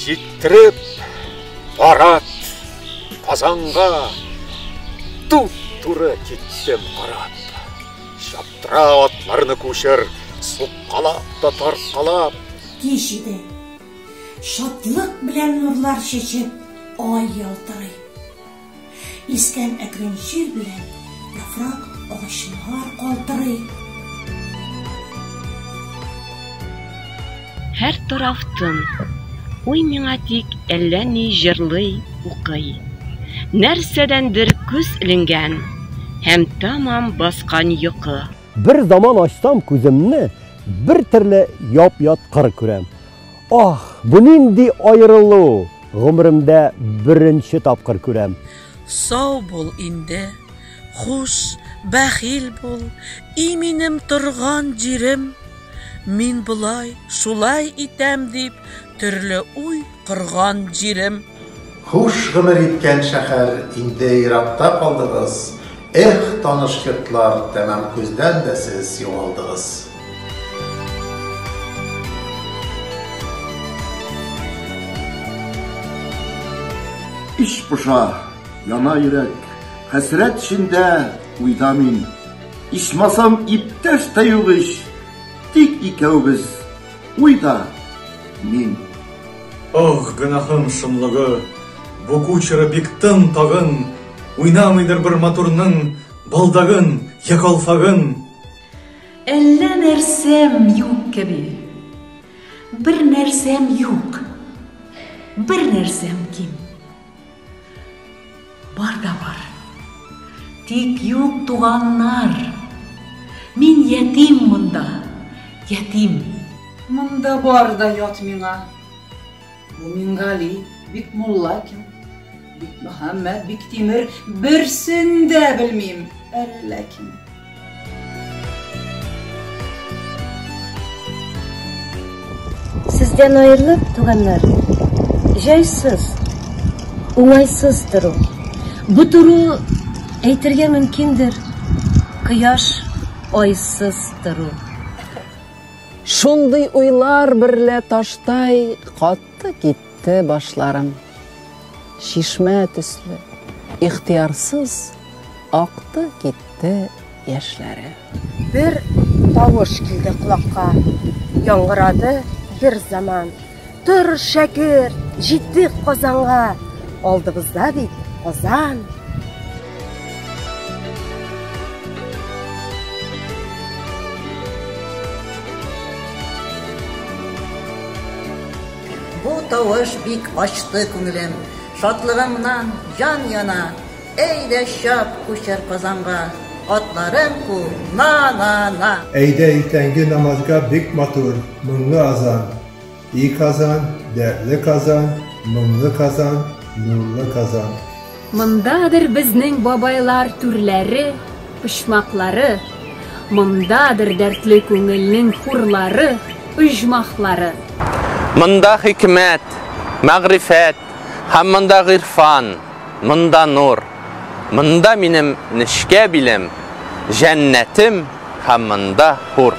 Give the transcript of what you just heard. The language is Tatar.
Җиттереп парад Казанга туп-туры киттем карап. Чаптыра атларны кучер, суккалап та тарткалап. Кич иде. Шатлык белән нурлар чәчеп, ай ялтырый. Искән әкрен җил белән яфрак агачлар калтырый. Һәр тараф тын. Уй миңа тик әллә ни җырлый, укый. Нәрсәдәндер күз эленгән һәм тәмам баскан йокы. Бер заман ачсам күземне, бер төрле яп-ят кыр күрәм. Ах, бу нинди аерылу! Гомеремдә беренче тапкыр күрәм. Сау бул инде, хуш, бәхил бул, и минем торган җирем. Мин болай, шулай итәм дип, төрле уй корган җирем. Хуш, гомер иткән шәһәр, инде еракта калдыгыз. Эх, таныш йортлар, тәмам күздән дә сез югалдыгыз. Эч поша, яна йөрәк, хәсрәт эчендә уйда мин. Ичмасам иптәш тә юк ич, тик икәүбез, уй да мин. Ох, гөнаһым шомлыгы, бу кучеры бик тын тагын, уйнамыйдыр бер матурның балдагын я калфагын. Әллә нәрсәм юк кеби. Бер нәрсәм юк. Бер нәрсәм ким. Бар да бар. Тик юк туганнар. Мин ятим монда. Ятим. Монда бар да ят миңа. Бу Мингали, Бикмулла кем? Бикмөхәммәт, Биктимер, берсен дә белмим, әллә кем. Сездән аерылып, туганнар, җайсыз, уңайсыз тору. Бу тору әйтергә мөмкиндер, кояш айсыз тору. Шундый уйлар берлә таштай катты китте башларым. Чишмә төсле, ихтыярсыз акты китте яшьләре. Бер тавыш килде колакка, яңгырады бер заман. Тор, шәкерт, җиттек Казанга, алдыбызда бит Казан. Бу тавыш бик ачты күңелем, Шатлыгымнан җан яна. Әйдә чап, күчер Казанга, Атларың ку, на-на-на. Әйдә иртәнге намазга бик матур, моңлы азан. И Казан, дәртле Казан, моңлы Казан, нурлы Казан. Мондадыр безнең бабайлар түрләре, почмаклары, Мондадыр дәртле күңелнең хурлары, оҗмахлары. Монда хикмәт, мәгърифәт һәм монда гыйрфан, монда нур. Монда минем нечкә билем, җәннәтем һәм монда хур.